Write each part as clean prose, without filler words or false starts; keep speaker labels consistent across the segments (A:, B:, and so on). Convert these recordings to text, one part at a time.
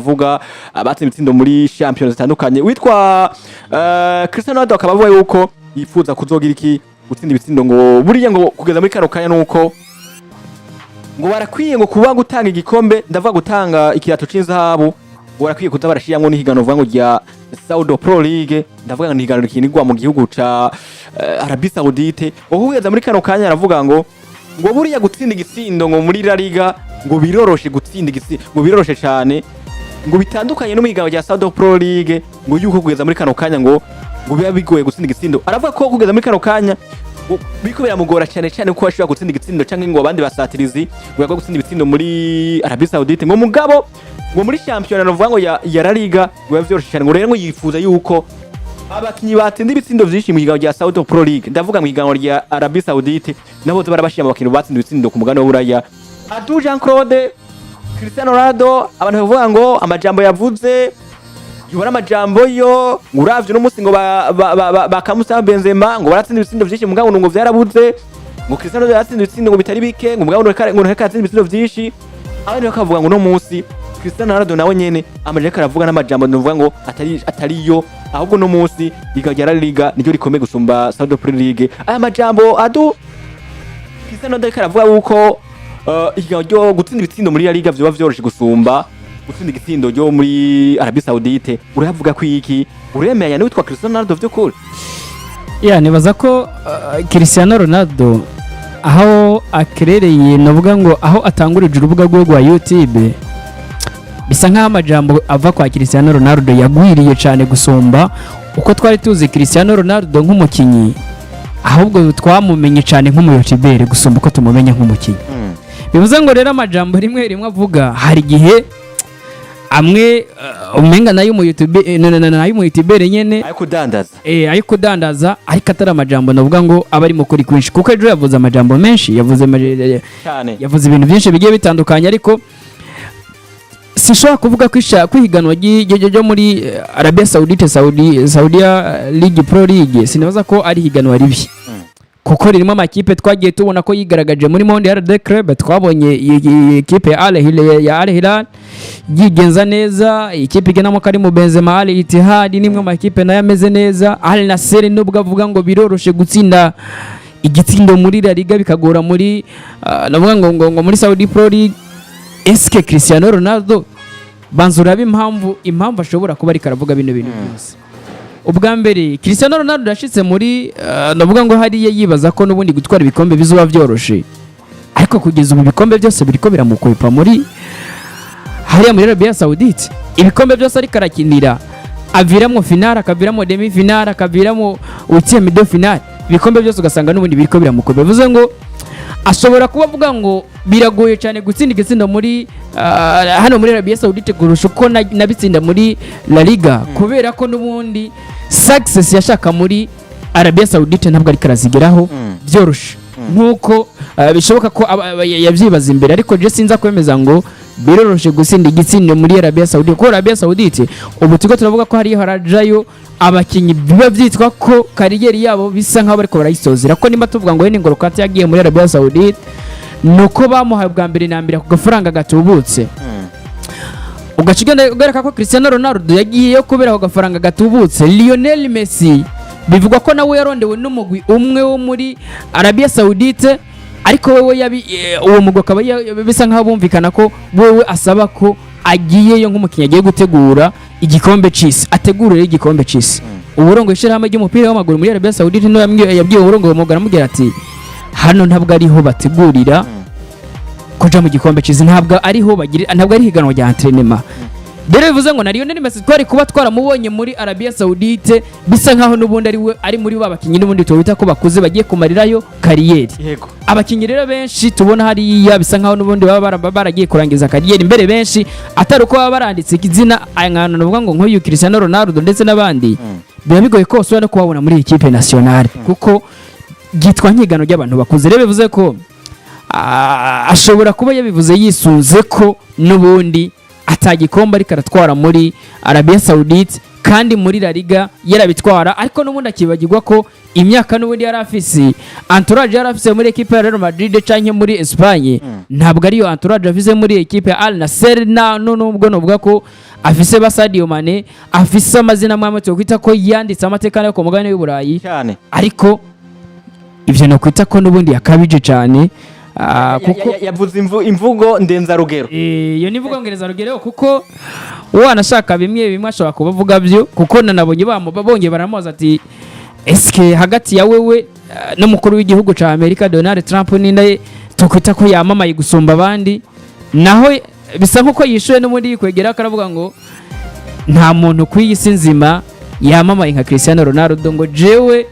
A: Vuga abatsinze ibitsindo muri champions zitandukanye, witwa Cristiano Ronaldo akaba avuga yuko yifuza kuzogira iki? Gutsinda ibitsindo. Ngo buriya ngo kugeza muri kano kanya nuko ngo barakwiye ngo kuba gutanga igikombe, ndavuga gutanga ikirato c'inzahabu, ngo barakwiye kuza barashiramwo n'ihiganwa vuga ngo rya Saudi Pro League, ndavuga ngo nihiganwa rikinirwa mu gihugu ca Arabie Saoudite. Ngo kugeza muri kano kanya aravuga ngo buriya gutsinda igitsindo ngo muri La Liga ngo biroroshe, gutsinda igitsindo ngo biroroshe cane, ngo bitandukanye no mu higanwa rya Saudi Pro League, ngo yuko kugeza muri kano kanya ngo biba bigoye gutsinda igitsindo. Aravuga ko kugeza muri kano kanya ngo biriko biramugora cyane cyane ko ashobora gutsinda igitsindo canke ngo abandi basatirizi ngo yago gutsinda ibitsindo muri Arabie Saoudite, ngo mugabo ngo muri championnat novuga ngo ya La Liga ngo biba vyoroshe cyane. Ngo rero ngo yifuza yuko abakinyi batsinda ibitsindo vyinshi mu higanwa rya Saudi Pro League, ndavuga mu higanwa rya Arabie Saoudite, nabo barabashira mu bakinyi batsinda ibitsindo ku mugabane w'Uburaya. Adu Jean Claude, Cristiano Ronaldo, abantu bavuga ngo amajambo yavuze yubara amajambo yo ngo uravye uno musi ngo bakamusaba Benzema ngo baratsinda ibitsindo vyinshi, mugabo ngo vyarabuze, ngo Cristiano Ronaldo yatsinda ibitsindo ngo bitari bike, ngo mugabo ngo reka yatsinda ibitsindo vyinshi. Abandi bakavuga ngo uno musi Cristiano Ronaldo nawe nyene amajambo aravuga n'amajambo nuvuga ngo atari yo, ahubwo no musi liga rya La Liga niryo rikomeye gusumba Saudi Pro League. Aya majambo adu Cristiano Ronaldo ariko aravuga yuko ihiganwa ryo gutsinda ibitsindo muri La Liga vyoba vyoroshe gusumba gutsinda igitsindo ryo muri Arabie Saoudite, uravuga ko iki? Uremeranya n'uwitwa Cristiano Ronaldo vy'ukuri?
B: Ya, nibaza ko Cristiano Ronaldo aho akerereye, navuga ngo aho atangurije urubuga rwe rwa YouTube, bisa nk'aho amajambo ava kwa Cristiano Ronaldo yagwiriye cyane gusumba uko twari tuzi Cristiano Ronaldo nk'umukinnyi, ahubwo twamumenye cyane nk'umuyotibere gusumba uko tumumenya nk'umukinnyi. Bivuze ngo rero amajambo rimwe rimwe avuga, hari igihe amwe umenga nayo mu YouTube nayo mu YouTube nyene.
A: Ayo kudandaza.
B: Ayo kudandaza, ariko atari amajambo navuga ngo aba ari mu kuri kwinshi, kuko ejo yavuze amajambo menshi, yavuze
A: cyane.
B: Yavuze ibintu byinshi bigiye bitandukanye, ariko sinshobora kuvuga ko kwihiganwa ryo muri Arabia Saudite, Saudia League Pro League, sinibaza ko ari higanwa ribi, kuko ririmo amakipe twagiye tubona ko yigaragaje muri Mondial de Club. Twabonye iyi ikipe ya Al Hilal, ya Al Hilal yigenza neza, ikipe igenamo Karim Benzema. Al Ittihad ni imwe mu makipe nayo ameze neza. Al Nassr, nubwo avuga ngo biroroshe gutsinda igitsindo muri La Liga bikagora muri navuga ngo muri Saudi Pro League, eske Cristiano Ronaldo, banza urabe impamvu ashobora kuba ariko aravuga bino bintu byose. Ubwa mbere Cristiano Ronaldo yashitse muri navuga ngo hariya yibaza ko n'ubundi gutwara ibikombe bizuba byoroshe, ariko kugeza ubu ibikombe byose biriko biramukwepa muri hariya muri Arabia Saoudite. Ibikombe byose ariko arakinira aviramo finale, akaviramo demi finale, akaviramo huitième de finale, ibikombe byose ugasanga n'ubundi biriko biramukwepa. Bivuze ngo ashobora kuba avuga ngo biragoye cyane gutsinda igitsindo muri hano muri Arabia Saoudite kurusha uko nabitsinda muri La Liga, kubera ko n'ubundi success yashaka muri Arabia Saoudite ntabwo ariko arazigeraho byoroshe nkuko bishoboka ko yabyibaza imbere. Ariko je sinza kwemeza ngo biroroshe gutsinda igitsindo muri Arabia Saoudite, kuko Arabia Saoudite ubu turiko turavuga ko hariyo harajayo abakinyi biba byitwa ko carrière yabo bisa nkaho bariko barayisozera, ko nimba tuvuga ngo N'Golo Kante yagiye muri Arabia Saoudite, nuko bamuhaye bwa mbere na mbere ku gafaranga gatubutse, ugaca ugenda ugareka ko Cristiano Ronaldo yagiyeyo kubera ako gafaranga gatubutse. Lionel Messi bivugwa ko nawe yarondewe n'umugwi umwe wo muri Arabia Saoudite, ariko wewe uwo mugwi akaba bisa nkaho bumvikana ko wewe asaba ko agiyeyo nk'umukinnyi agiye gutegura igikombe c'isi, ategurire igikombe c'isi. Uburongo ishyirahamwe ry'umupira w'amaguru muri Arabia Saoudite niwe yabwiye uburongo umugwi, aramubwira ati: "Hano ntabwo ariho bategurira kuja mu gikombe c'isi, ntabwo ariho bagira, ntabwo ari higanwa rya entraînement." Rero bivuze ngo na Lionel Messi twari kuba twaramubonye muri Arabia Saoudite, bisa nkaho n'ubundi ari we ari muri ba bakinnyi n'ubundi tubita ko bakuze bagiye kumarirayo carrière. Abakinnyi rero benshi tubona hariya bisa nkaho n'ubundi baba baragiye kurangiza carrière mbere, benshi atari uko baba baranditse izina aya nkano, navuga ngo nk'uyu Cristiano Ronaldo ndetse n'abandi, biba bigoye ko usubira no kubabona muri iyi équipe nationale, kuko ryitwa nk'igano ry'abantu bakuze. Rero bivuze ko ashobora kuba yabivuze yisunze ko n'ubundi atagikombe ariko aratwara muri Arabia Saoudite. Kandi Kandi muri La Liga yarabitwara, ariko n'ubundi akibagirwa ko imyaka n'ubundi yari afise, entourage yari afise muri ekipe ya Real Madrid canke muri Espagne, ntabwo ariyo entourage afise muri ekipe ya Al Nassr. Na nubwo novuga ko afise ba Sadio Mane, afise amazina amwe twokwita ko yanditse amateka yo ku mugabane w'i Burayi,
A: cyane.
B: Ariko ivyo nokwita ko n'ubundi yakabije cyane, kuko
A: Yavuze imvugo ndenzarugero.
B: Iyo nivuga ngereza rugero, kuko wanashaka bimwe bimwe ashobora kuba avuga byo, kuko nanabonye bongeye baramubaza ati: "Eske hagati ya wewe n'umukuru w'igihugu ca Amerika Donald Trump, ninde tukwita ko yamamaye gusumba abandi?" Naho bisa nkuko yishuye n'ubundi yikwegera, akaravuga ngo nta muntu ku iyi si nzima yamamaye nka Cristiano Ronaldo, ngo jewe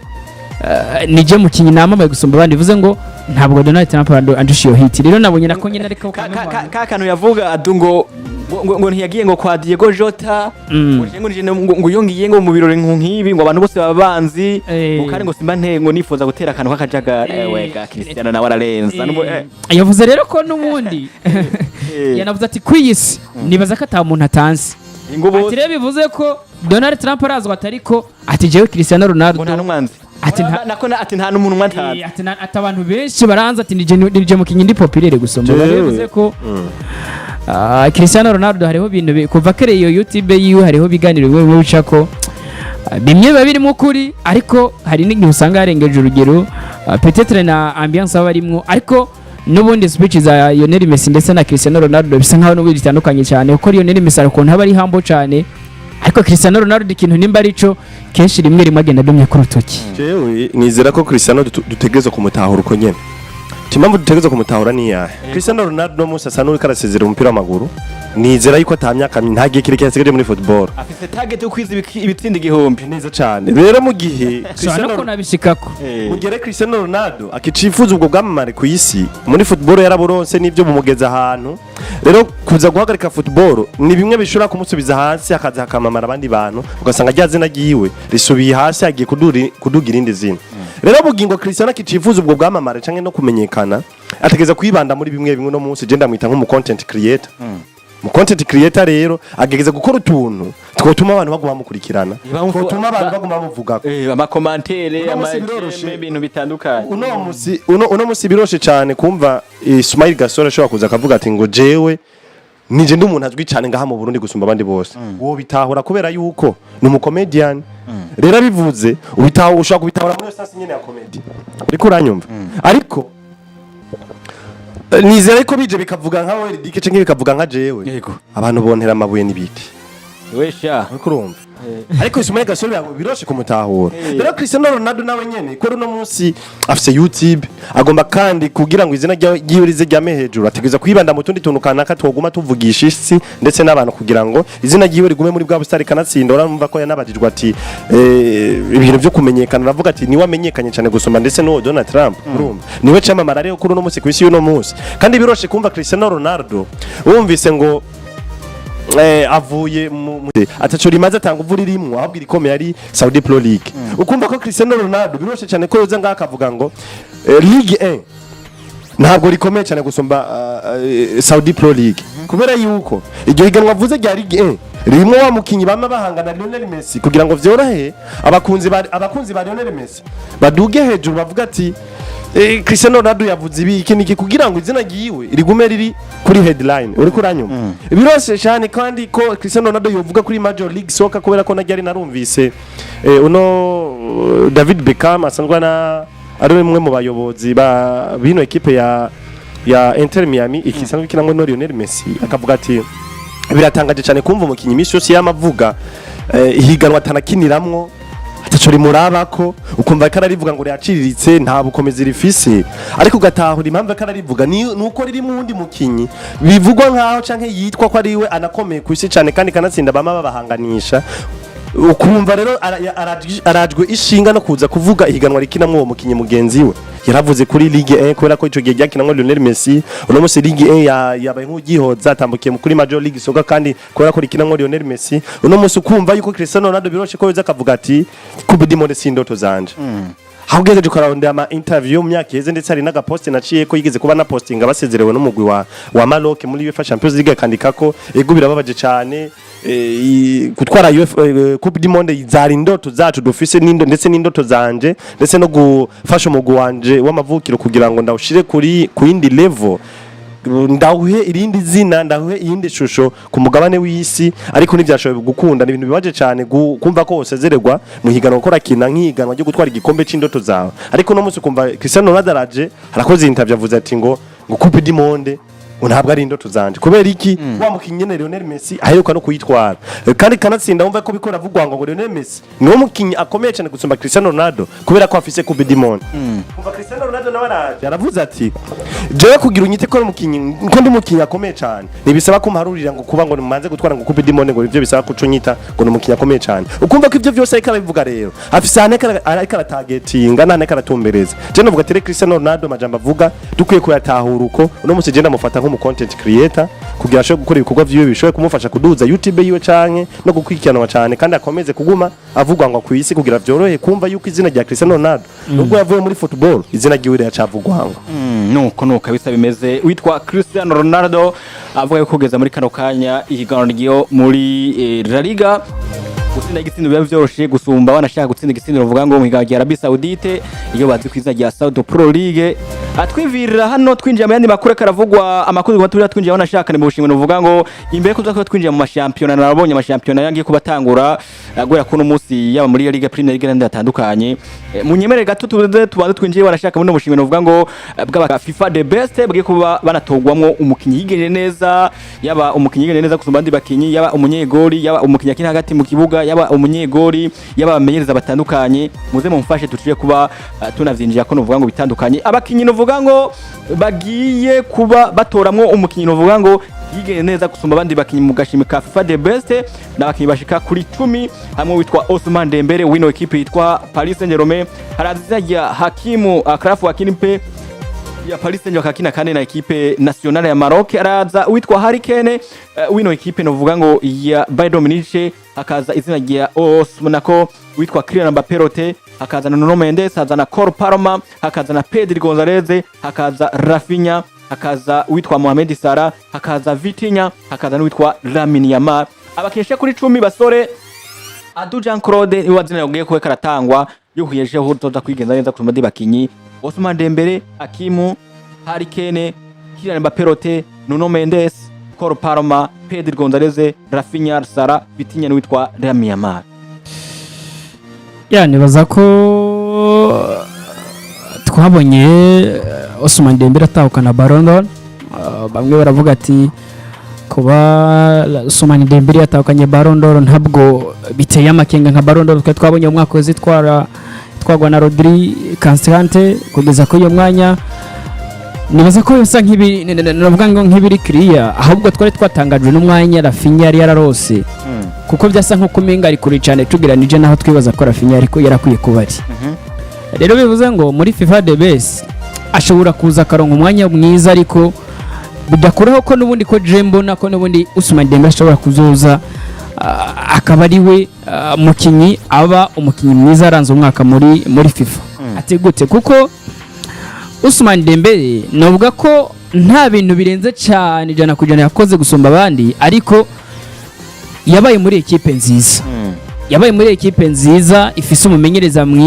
B: nije mukinyi namamaye gusumba abandi, bivuze ngo ntabwo Donald Trump andusha iyo hit. Rero nabonye nako nyine, ariko
A: Ka kantu yavuga adu ngo ntiyagiye ngo kwa Diego Jota, ngo nije ngo iyo ngiye ngo mu birori nk'ibi ngo abantu bose baba banzi, ngo kandi ngo simba nte ngo nifuza gutera akantu k'akajagari. Ewe ga Cristiano nawe ararenza.
B: Yavuze rero ko n'ubundi yanavuze ati ku iyi si nibaza ko ata muntu atanzi.
A: Ngo
B: Ati
A: bose
B: rero bivuze ko Donald Trump arazwi, atari ko ati jewe Cristiano Ronaldo
A: ngo nta n'umwanzi.
B: Ati
A: Nako ati nta n'umuntu umwe atazi.
B: Ati ati abantu benshi baranza, ati nije mukinyi ndi populaire gusumba.
C: Jewe.
B: Bivuze ko Cristiano Ronaldo hariho ibintu kuva kare iyo YouTube yiwe hariho ibiganiro bimwe bimwe bicako, bimwe biba birimo ukuri, ariko hari n'igihe usanga yarengeje urugero, peut-être na ambiance aba arimwo. Ariko n'ubundi speech za Lionel Messi ndetse na Cristiano Ronaldo bisa nkaho n'ubundi zitandukanye cyane, kuko Lionel Messi hari ukuntu aba ari humble cyane, ariko Cristiano Ronaldo ikintu nimba arico kenshi rimwe rimwe agenda adumye ku rutoki.
C: Jewe nizera ko Cristiano dutegerezwa kumutahura uko nyene. Impamvu dutegerezwa kumutahura ni iyahe? Cristiano Ronaldo no munsi asa n'uriko arasezera umupira w'amaguru. Nizera yuko ata myaka, nta gihe kirekire asigaje muri football.
A: Afise target yo kwiza ibitsinda 1000.
C: Neza cyane. Rero mu gihe
B: Ushobora no kunabishikako.
C: Mu gihe rero Cristiano Ronaldo akicifuza ubwo bwamamare ku isi muri football, yaraburonse n'ibyo bumugeza ahantu. Rero kuza guhagarika football ni bimwe bishobora kumusubiza hasi, hakaza hakamamara abandi bantu, ugasanga rya zina ryiwe risubiye hasi, hagiye kuduga irindi zina. Rero bugingo Cristiano akicifuza ubwo bwamamare canke no kumenyekana, ategeza kwibanda muri bimwe bimwe. No munsi je ndamwita nk'umu content creator. Mu content creator rero agerageza gukora utuntu twotuma abantu baguma bamukurikirana, twotuma abantu baguma bamuvugako.
A: Ama commentaires,
C: Uno munsi
A: ama
C: biroroshe.
A: ibintu bitandukanye.
C: Uno musi biroshe cyane kumva Ismail Gasore ashobora kuza akavuga ati ngo jewe nije ndi umuntu azwi cyane ngaha mu Burundi gusumba abandi bose. Wo bitahura kubera yuko ni umu comedian. Rero abivuze ubitahura, ushobora kubitahura muri sens nyene ya comedy, uriko uranyumva? Ariko nizere ko bije bikavuga nka Weridike canke bikavuga nka jewe, abantu bontera amabuye n'ibiti.
A: We sha.
C: Uriko urumva? Ariko Ismail Gasore biroshe kumutahura. Rero Cristiano Ronaldo nawe nyene ko uno munsi afise YouTube, agomba kandi kugira ngo izina ryiwe rize ryame hejuru, ategereza kwibanda mu tundi tuntu kanaka twoguma tuvugisha isi ndetse n'abantu, kugira ngo izina ryiwe rigume muri bwa busitari. Kanatsinda urumva ko yanabajijwe ati ibintu byo kumenyekana, aravuga ati niwe amenyekanye cyane gusumba ndetse n'uwo Donald Trump. Urumva niwe camamara rero kuri uno munsi ku isi y'uno munsi. Kandi biroshe kumva Cristiano Ronaldo wumvise ngo avuye mu ataco rimaze, atanga imvura irimwo, ahubwo irikomeye ari Saudi Pro League. Ukumva ko Cristiano Ronaldo biroshe cyane ko yoza ngaha akavuga ngo Ligue 1 ntabwo rikomeye cyane gusumba Saudi Pro League, kubera yuko iryo higanwa avuze rya Ligue 1 ririmo wa mukinyi bama bahangana Lionel Messi, kugira ngo vyorohe abakunzi ba Lionel Messi baduge hejuru bavuga ati Cristiano Ronaldo yavuze ibi, iki niki, kugira ngo izina ryiwe rigume riri kuri headline. Uriko uranyumva? Biroshe cyane kandi ko Cristiano Ronaldo yovuga kuri Major League Soccer, kubera ko najyari narumvise uno David Beckham asanzwe na ari umwe mu bayobozi ba bino ekipe ya Inter Miami ikisanzwe ikinamwo no Lionel Messi, akavuga ati biratangaje cyane kumva umukinyi iminsi yose yamavuga ihiganwa atanakiniramwo, ataco rimurabako, ukumva ko ararivuga ngo riraciriritse, nta bukomezi rifise. Ariko ugatahura impamvu ko ararivuga ni nuko ririmo uwundi mukinyi bivugwa nkaho canke yitwa ko ariwe anakomeye ku isi cyane, kandi kanatsinda bama babahanganisha. Ukumva rero arajwe ishinga no kuza kuvuga ihiganwa rikinamwo uwo mukinyi mugenzi we. Yaravuze kuri Ligue 1 kubera ko ico gihe ryakinamwo Lionel Messi. Uno munsi Ligue 1 yabaye nk'ugihoza, atambukiye kuri Major League Soccer, kandi kubera ko rikinamwo Lionel Messi. Uno munsi ukumva yuko Cristiano Ronaldo biroshe ko yoza akavuga ati Coupe du Monde si indoto zanje. Aho ugejeje ukarondera ama interview mu myaka iheze, ndetse hari n'agaposte naciye ko yigeze kuba na postinga basezerewe n'umugwi wa Maroc muri UEFA Champions League, akandika ko ego birababaje cyane, gutwara UEFA Coupe du Monde zari indoto zacu dufise nindo ndetse n'indoto zanje, ndetse no gufasha umugwi wanje w'amavukiro kugira ngo ndawushire kuri ku yindi level, ndawuhe irindi zina, ndawuhe iyindi shusho ku mugabane w'isi, ariko ntibyashoboye gukunda. Ni ibintu bibaje cyane kumva ko usezererwa mu higanwa gukora kina nk'ihiganwa ryo gutwara igikombe c'indoto zawe. Ariko no munsi ukumva Cristiano Ronaldo araje arakoze interview, avuze ati ngo Coupe du Monde ngo ntabwo ari indoto zanje. Kubera iki? Wa mukinyi nyene Lionel Messi aheruka no kuyitwara, kandi kanatsinda, wumva ko bikora avugwa ngo Lionel Messi niwo mukinyi akomeye cyane gusumba Cristiano Ronaldo kubera ko afise Coupe du Monde. Umva, Cristiano Ronaldo nawe araje aravuze ati: "Jewe kugira unyite ko ari umukinyi, ko ndi umukinyi akomeye cyane, ntibisaba ko mparurira ngo kuba ngo manze gutwara ngo Coupe du Monde, ngo ivyo bisaba kuco nyita ngo ni umukinyi akomeye cyane." Ukumva ko ivyo vyose ariko arabivuga rero afise ahantu ariko aratagetinga n'ahantu ariko aratumbereza. Je novuga ati rero Cristiano Ronaldo amajambo avuga dukwiye kuyatahura uko uno munsi. Je ndamufata nk'umu content creator kugira ashobore gukora ibikorwa vyiwe bishobore kumufasha kuduza YouTube yiwe canke no gukurikiranwa cyane, kandi akomeze kuguma avugwa ngo ku isi, kugira vyorohe kumva yuko izina rya Cristiano Ronaldo, nubwo yavuye muri football, izina ryiwe riracavugwa ngo.
A: Nuko kabisa bimeze. Witwa Cristiano Ronaldo avuga yuko kugeza muri kano kanya ihiganwa ryo muri La Liga gutsinda igitsindo biba vyoroshe gusumba banashaka gutsinda igitsindo bavuga ngo mu higanwa rya Arabie Saoudite, iyo bazi ku izina rya Saudi Pro League. Atwivirira hano twinjiye mu yandi makuru karavugwa, amakuru tuguma turiya twinjiye banashaka ni mu bushimwe, nuvuga ngo imbere ko tuza twinjiye mu mashampiyona, narabonye amashampiyona yangiye kubatangura guhera kuno munsi, yaba muri Liga, Premier League n'andi atandukanye. Munyemerere gato tuze tubanze twinjiye banashaka muri bushimwe, nuvuga ngo bw'aba FIFA The Best bwiye kuba banatogwamwo umukinyi yigenje neza, yaba umukinyi yigenje neza gusumba abandi bakinyi, yaba umunyegori, yaba umukinyi akina hagati mu kibuga, yaba umunyegori, yaba abamenyereza batandukanye. Muze mumfashe tuciye kuba tunavyinjira ko nuvuga ngo bitandukanye, abakinyi nuvuga ngo bagiye kuba batoramwo umukinyi nuvuga ngo yigenje neza gusumba abandi bakinyi mu gashimi ka FIFA The Best n'abakinyi bashika kuri 10, hamwe witwa Ousmane Dembele wino equipe yitwa Paris Saint-Germain, haraza ya Hakimu Achraf Hakimi ya Paris Saint-Germain akina kandi na equipe nationale ya Maroc, araza witwa Harry Kane wino equipe novuga ngo ya Bayern Munich, hakaza izina rya Osman witwa Kylian Mbappé Rote, hakaza na Nuno Mendes, hakaza na Cole Palmer, hakaza na Pedri Gonzalez, hakaza Rafinha, hakaza witwa Mohamed Salah, hakaza Vitinha, hakaza n'uwitwa Lamine Yamal. Abakinisha kuri 10 basore, Adu Jean Claude niwe wazina yagiye kuba karatangwa yuhuyejeho uzoza kwigenza neza ku bandi bakinyi: Ousmane Dembele, Hakimu, Harry Kane, Kylian Mbappé Rote, Nuno Mendes, Cole Palmer, Pedri Gonzalez, Rafinha, Salah, Vitinha n'uwitwa Lamine Yamal.
B: Ya, nibaza ko twabonye Ousmane Dembele atahukana Ballon d'Or. Bamwe baravuga ati kuba Ousmane Dembele yatahukanye Ballon d'Or ntabwo biteye amakenga nka Ballon d'Or twari twabonye mu mwaka wese itwara itwarwa na Rodri Constante. Kugeza kuri uyo mwanya nibaza ko bisa nk'ibi navuga ngo nk'ibiri clear, ahubwo twari twatangajwe n'umwanya Rafinha yari yararose, kuko byasa nko kumenga ari kure cyane tugeranije naho twibaza ko Rafinha ariko yarakwiye kuba ari. Rero bivuze ngo muri FIFA The Best ashobora kuza akaronka umwanya mwiza, ariko bidakuraho ko n'ubundi ko je mbona ko n'ubundi Ousmane Dembele ashobora kuzoza akaba ari we mukinyi aba umukinyi mwiza aranze umwaka muri FIFA. Ati gute? Kuko Ousmane Dembele navuga ko nta bintu birenze cyane 100% yakoze gusumba abandi, ariko yabaye muri ekipe nziza, yabaye muri ekipe nziza ifise umumenyereza mwiza.